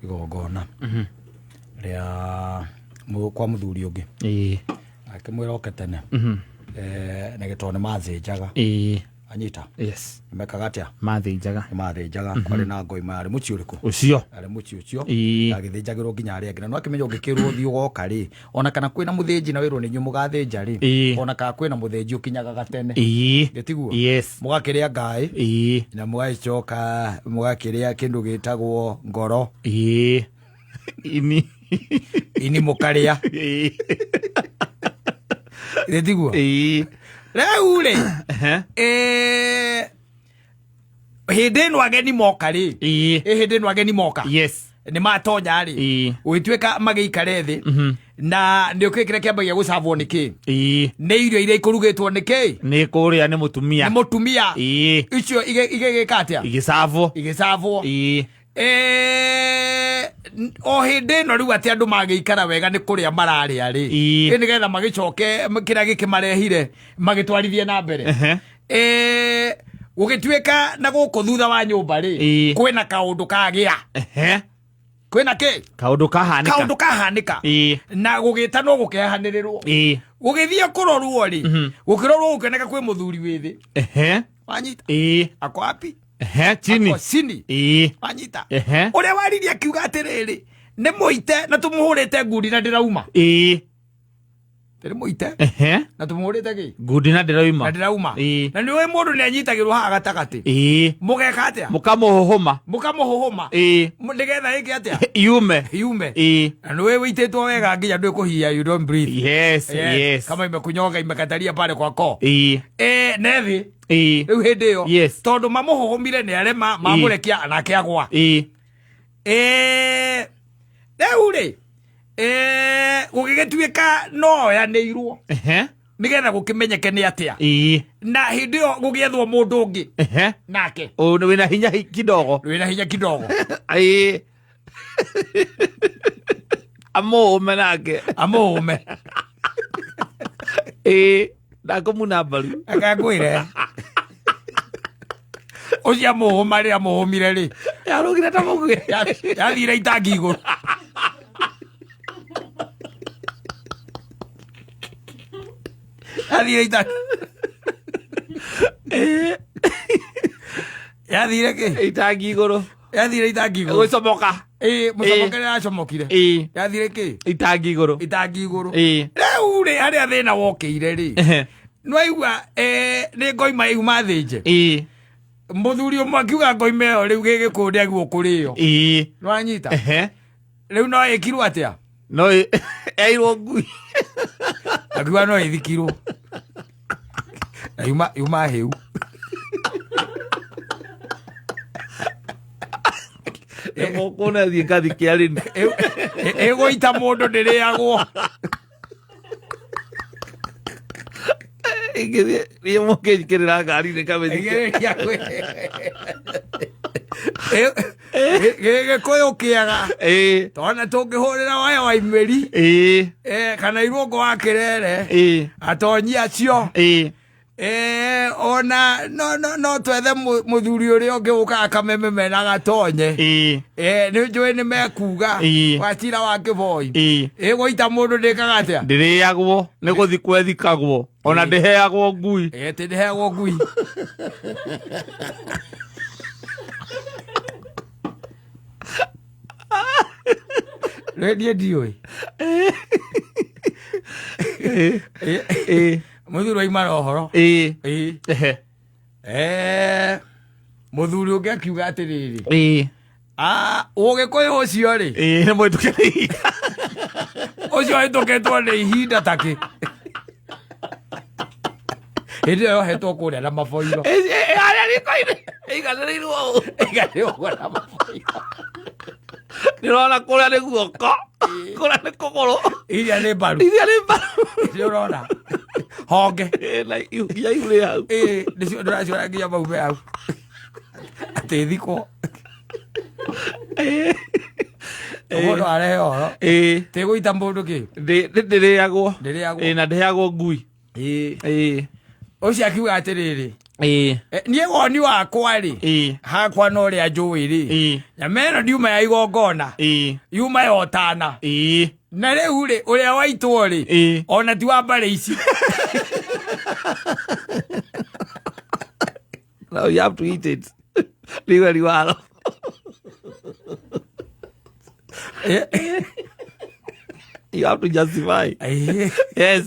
Igongona rĩa kwa mũthuri ũngĩ. Akĩmwĩra oke tene. Na gĩtoo nĩ mathĩnjaga. Anyita. Mekaga atĩa? Mathĩnjaga. Nĩ mathĩnjaga. Kwarĩ na ngoima yarĩ mũciĩ ũrĩkũ? Ũcio. Yarĩ mũciĩ ũcio. Agĩthĩnjagĩrwo nginya arĩa angĩ. Na nĩwakĩmenya ũngĩkĩrwo ũthiĩ ũgoka rĩ, ona kana kwĩna mũthĩnji na wĩrwo nĩ inyuĩ mũgathĩnja rĩ, ona kana kwĩna mũthĩnji ũkinyaga gatene. Ĩ tiguo? Yes. Mũgakĩrĩa ngaĩ. Na mũgagĩcoka mũgakĩrĩa kĩndũ gĩtagwo ngoro. Ini. Ini mũkarĩa. Ĩ tiguo? Rĩu rĩ, hĩndĩ ĩno ageni moka rĩ, ĩ hĩndĩ ĩno ageni moka nĩ matonya rĩ, gũgĩtuĩka magĩikare thĩ, na nĩ ũkĩĩ kĩrĩa kĩambagia gũcabwo nĩ kĩ? Nĩ irio iria ikũrugĩtwo nĩ kĩ? Nĩ kũrĩa nĩ mũtumia. Nĩ mũtumia. Icio igĩgĩka atĩa? Igĩcabwo. Igĩcabwo. O hĩndĩ ĩno rĩu atĩ andũ magĩikara wega nĩ kũrĩa mararĩa rĩ, ĩ nĩgetha magĩcoke kĩrĩa gĩkĩmarehire magĩtwarithie na mbere. Gũgĩtuĩka na gũkũ thutha wa nyũmba rĩ, kwĩna kaũndũ kagĩa. Kwĩna kĩ? Kaũndũ kahanĩka. Kaũndũ kahanĩka. Na gũgĩtanwo gũkehanĩrĩrwo. Gũgĩthiĩ kũrorwo rĩ, gũkĩrorwo gũkĩoneka kwĩ mũthuri wĩ thĩ. Wanyita? Ako wapi? Chini. Ako chini. Wanyita? Ũrĩa waririe akiuga atĩrĩrĩ, nĩ mũite na tũmũhũrĩte ngundi na ndĩrauma. Nĩ mũite na tũmũhũrĩte kĩ? Ngundi na ndĩrauma. Na ndĩrauma. Na nĩ ũĩ mũndũ nĩ anyitagĩrwo haha gatagatĩ. Mũgeka atĩa? Mũkamũhũhũma. Mũkamũhũhũma. Nĩgetha ĩke atĩa? Yume. Yume. Na nĩ ũĩ wĩitĩtwo wega nginya ndwĩ kũhia, you don't breathe. Yes, yes. Kama imekunyonga imekataria pale kwa koo. Nethi. Rĩu hĩndĩ ĩyo. Tondũ mamũhũhũmire nĩ arema, mamũrekia nake agwa. Rĩu rĩ, gũgĩgĩtuĩka no oyanĩirwo. Nĩgetha gũkĩmenyeke nĩ atĩa. Na hĩndĩ ĩyo gũgĩethwo mũndũ ũngĩ. Nake. Ũyũ nĩ wĩna hinya kidogo. Wĩna hinya kidogo. Amũũme nake. Amũũme. Ndakũmuna mbaru. Akangwĩre. Ũcio amũhũma rĩ, amũhũmire rĩ. Yarũgire ta mũguĩ. Yathire itangi igũrũ. Yathire itangi. Yathire kĩ? Itangi igũrũ. Yathire itangi igũrũ. Gũcomoka. Ĩĩ, mũcomokere yacomokire. Yathire kĩ? Itangi igũrũ. Itangi igũrũ. Rĩu rĩ, harĩa thĩna wokĩire rĩ, nĩwaigua, nĩ ngoima yuma thĩnje. Mũthuri ũmwe akiuga ngoima ĩyo rĩu gĩgĩkũyũ ndĩagĩrĩirwo kũrĩo. Nĩwanyita? Rĩu no ĩkirwo atĩa? No ĩirwo ngui. Akiuga no ĩthikirwo. Na yuma hĩu. Nĩmũkuona thiĩ ngathike arĩmi. Ĩgũita mũndũ ndĩrĩagwo. Ingĩthiĩ niĩ mũkĩnjĩkĩrĩra ngari-inĩ kamĩthike. Ĩgereria gĩgĩkũyũ kĩega. Twana tũngĩhũrĩra waya wa imĩri. Kana irũngo wa kĩrere. Atonyi acio. Ona no, no, no twethe mũthuri ũrĩa ũngĩ ũkaga kameme mena gatonye. Nĩ njũĩ nĩ mekuga. Wacira wa kĩboi. Ĩgũita mũndũ ndĩkaga atĩa? Ndĩrĩagwo, nĩ gũthikwo ĩthikagwo. Ona ndĩheagwo ngui. Tĩ ndĩheagwo ngui. Rĩu niĩ ndiũĩ. Mũthuri waima na ũhoro. Mũthuri ũngĩ akiuga atĩrĩrĩ. Ũgĩkũyũ ũcio rĩ. Nĩ mũhĩtũke nĩ ihinda. Ũcio ũhĩtũkĩtwo nĩ ihinda ta kĩ. Hĩndĩ ĩyo yohetwo kũrĩa na maboiro. Harĩa riko-inĩ. Ĩiganĩrĩirwo ũũ. Ĩiganĩrĩirwo na maboiro. Nĩũrona kũrĩa nĩ guoko, kũrĩa nĩ kũgũrũ. Iria nĩ mbaru. Iria nĩ mbaru. Nĩ ũrona. Honge. Na nginya ihu rĩ hau. Nĩcio ndĩraciona nginya mau me hau. Atĩ thikwo. Mũndũ arehe ũhoro. Tĩ gũita mũndũ kĩ? Ndĩrĩagwo. Ndĩrĩagwo. Na ndĩheagwo ngui. Ũcio akiuga atĩrĩrĩ. Ĩĩ. Niĩ woni wakwa rĩ, Ĩĩ. hakwa na ũrĩa njũĩ rĩ, Ĩĩ. nyama ĩno ndiuma ya igongona, Ĩĩ. yuma ya ũtana. Ĩĩ. Na rĩu rĩ, ũrĩa waitwo rĩ, Ĩĩ. ona ti wa mbarĩ ici. Now you have to eat it. Liwe liwalo. You have to justify. Ĩĩ. Yes.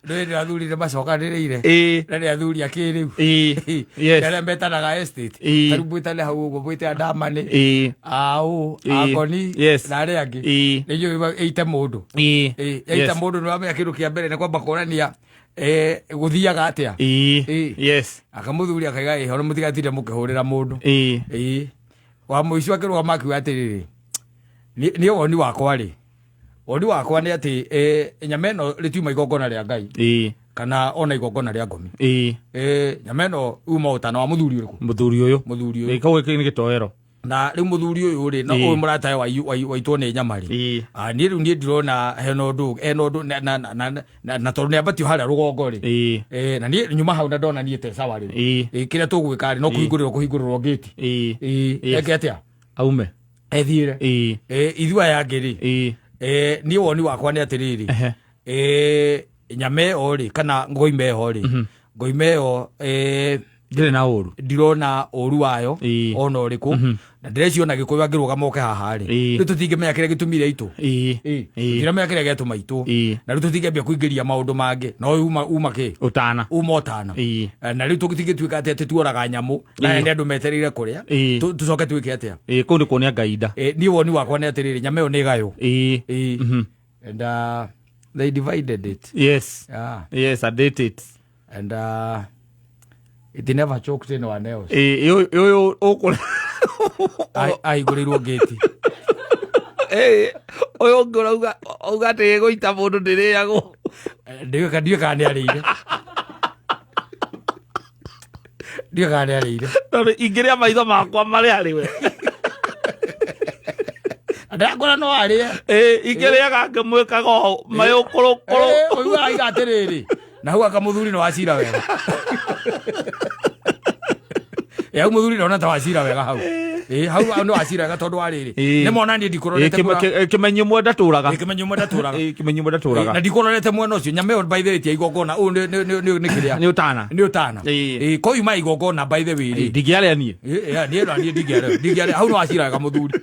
Ndũĩ nĩ athuri nĩ macokanĩrĩire. Ĩĩ. Na nĩ athuri a kĩrĩu. Ĩĩ. Yes. Arĩa metanaga estate. Ĩĩ. Ta rĩu mwĩtane hau ũguo, mwĩte andamani, Ĩĩ. aũ, Ĩĩ. angoni, Yes. na arĩa angĩ. Ĩĩ. Nĩ njũĩ ĩite mũndũ. Ĩĩ. Ĩĩ, yaita Yes. mũndũ nĩ wamenya kĩndũ kĩa mbere nĩ kwamba kũrania gũthiaga atĩa. Ĩĩ. Ĩĩ. Yes. Akamũthuri akaiga ĩĩ, ona mũtigatinde mũkĩhũrĩra mũndũ. Ĩĩ. Ĩĩ. Wa mũico akĩrũgama akiuga atĩrĩrĩ, niĩ woni wakwa rĩ, woni wakwa nĩ atĩ nyama ĩno rĩtiuma igongona rĩa Ngai, Ĩĩ. kana ona igongona rĩa ngomi. Ĩĩ. Nyama ĩno uma ũtana wa mũthuri ũrĩkũ? Mũthuri ũyũ. Mũthuri ũyũ. Ĩĩ, kau gĩkĩ nĩ gĩtoero. Na rĩu mũthuri ũyũ rĩ, na Ĩĩ. ũyũ mũratawe waitwo nĩ nyama rĩ. Ĩĩ. Niĩ rĩu niĩ ndirona hena ũndũ, hena ũndũ, na tondũ nĩ ambatio harĩa rũgongo rĩ. Ĩĩ. Na niĩ nyuma hau na ndona niĩ te sawa rĩ. Ĩĩ. Kĩrĩa tũgwĩka rĩ, no kũhingũrĩrwo kũhingũrĩrwo ngĩti. Ĩĩ. Ĩĩ, Yes. eke atĩa? Aume. Ethiĩre. Ĩĩ. Ithuĩ aya angĩ rĩ, Ĩĩ. Niĩ woni wakwa nĩ atĩrĩrĩ, Ehe. Nyama ĩyo rĩ, kana ngoima ĩyo rĩ, ngoima ĩyo Ndĩrĩ na ũru. Ndirona ũru wayo Ĩĩ. ona ũrĩkũ, na ndĩreciona Gĩkũyũ angĩrũgama oke haha rĩ, Ĩĩ. rĩu tũtingĩmenya kĩrĩa gĩtũmire itũ. Ĩĩ. Ĩĩ. Tũtiramenya kĩrĩa gĩatũma itũ. Ĩĩ. Na rĩu tũtingĩambia kũingĩria maũndũ mangĩ, no uma kĩ? Ũtana. Uma ũtana. Ĩĩ. Na rĩu tũtingĩtuĩka atĩ tuoraga nyamũ na Ĩĩ. nĩ andũ metereire kũrĩa, Ĩĩ. tũcoke twĩke atĩa? Ĩĩ, kũu nĩ kuonia Ngai nda. Niĩ woni wakwa nĩ atĩrĩrĩ, nyama ĩyo nĩ gayũ. Ĩĩ. Ĩĩ. And they divided it. Yes. Yeah. Yes, I did it. And it never choked anyone else. Ĩĩ, ũyũ ũkũrĩa. Ahingũrĩirwo ngĩti. Ĩĩ, ũyũ ũngĩ ũrauga auga atĩ ĩgũita mũndũ ndĩrĩagwo. Ndiũĩ kana nĩ arĩire. Ndiũĩ kana nĩ arĩire. Tondũ ingĩrĩa maitho makwa marĩa arĩ we. Ndakora no arĩe. Ĩĩ, ingĩrĩaga ngĩmwĩkaga ũũ mayũkũrũkũrũ. Ũiguaga aiga atĩrĩrĩ, na hau akamũthuri nĩ wacira wega. Hau mũthuri ndona ta wacira wega hau. Hau nĩ wacira wega tondũ wa rĩrĩ. Ĩĩ. Nĩ mona niĩ ndikũrorete mwena. Kĩmenyi ũmwe ndatũraga. Kĩmenyi ũmwe ndatũraga. Ĩĩ, kĩmenyi ũmwe ndatũraga. Na ndikũrorete mwena ũcio. Nyama ĩyo by the way ti ya igongona. Ũyũ nĩ kĩrĩa. Nĩ ũtana. Nĩ ũtana. Ĩĩ. Ĩĩ, koima igongona by the way rĩ. Ndingĩarĩa niĩ. Ĩĩ, niĩ na niĩ ndingĩarĩa. Ndingĩarĩa. Hau nĩ wacira wega mũthuri.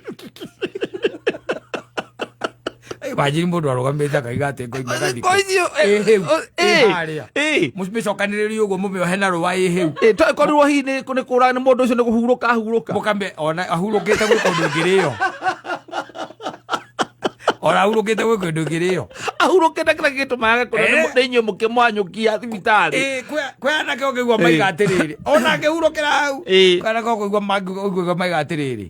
Imagine mũndũ arũgamĩte akaiga atĩ ngoima ĩgathikwo. Ngo icio, Ĩ hĩu, ĩ harĩa. ĩĩ. Mũcokanĩrĩrie ũguo mũmĩohe na rũa ĩ hĩu. Ĩĩ, to ĩkorirwo hihi nĩ kũra nĩ mũndũ ũcio nĩ kũhurũka ahurũka. Mũkame ona ahurũkĩte gwĩ kũndũ ĩngĩrĩo. Ona ahurũkĩte gwĩ kũndũ ĩngĩrĩo. Ahurũkĩte kĩrĩa gĩtũmaga kũrĩa Eh. nĩ inyuĩ mũkĩmwanyũkia thibitarĩ. Ĩ, kwĩ anake ũngĩigua maiga atĩrĩrĩ, ona angĩhurũkĩra hau. Ĩ. Kwĩ anake ũngĩigua maiga atĩrĩrĩ,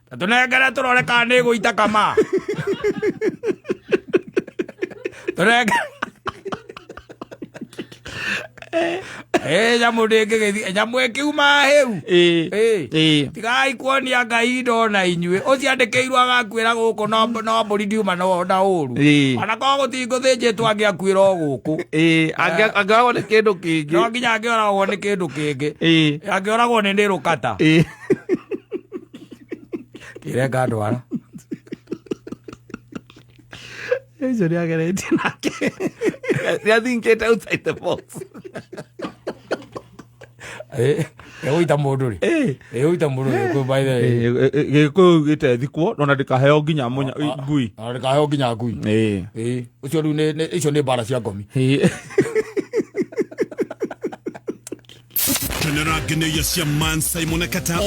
ta tũnengere tũrore kana nĩ ĩgũita kama. Tũnengere. Nyamũ ndĩngĩgĩthiĩ, nyamũ ĩkiuma hĩu. Ĩĩ. Ĩ. Ĩĩ. Tigai kuonia Ngai indo na inyuĩ. Ũcio andĩkĩirwo agakuĩra gũkũ no mbũri ndiuma na ũru. Ĩĩ. Ona korwo gũtingũthĩnjĩtwo angĩakuĩra o gũkũ. Ĩĩ, angĩoragwo nĩ kĩndũ kĩngĩ. No nginya angĩoragwo nĩ kĩndũ kĩngĩ. Ĩĩ. Angĩoragwo nĩ rũkata. Ĩĩ. Kĩrenga ndwara. Ũcio nĩ ageretie nake. Nĩ athinkĩte outside the box. Ĩgũita mũndũ rĩ. Ĩĩ. Ĩgũita mũndũ rĩ, by the way. Gĩkũyũ gĩte thikwo nona ndĩkaheo nginya mũnya ngui. Ona ndĩkaheo nginya ngui. Ĩĩ. Ĩĩ. Ũcio rĩu icio nĩ mbara cia ngomi. Ĩĩ. Kenera ngeneia cia Man Simon Kata.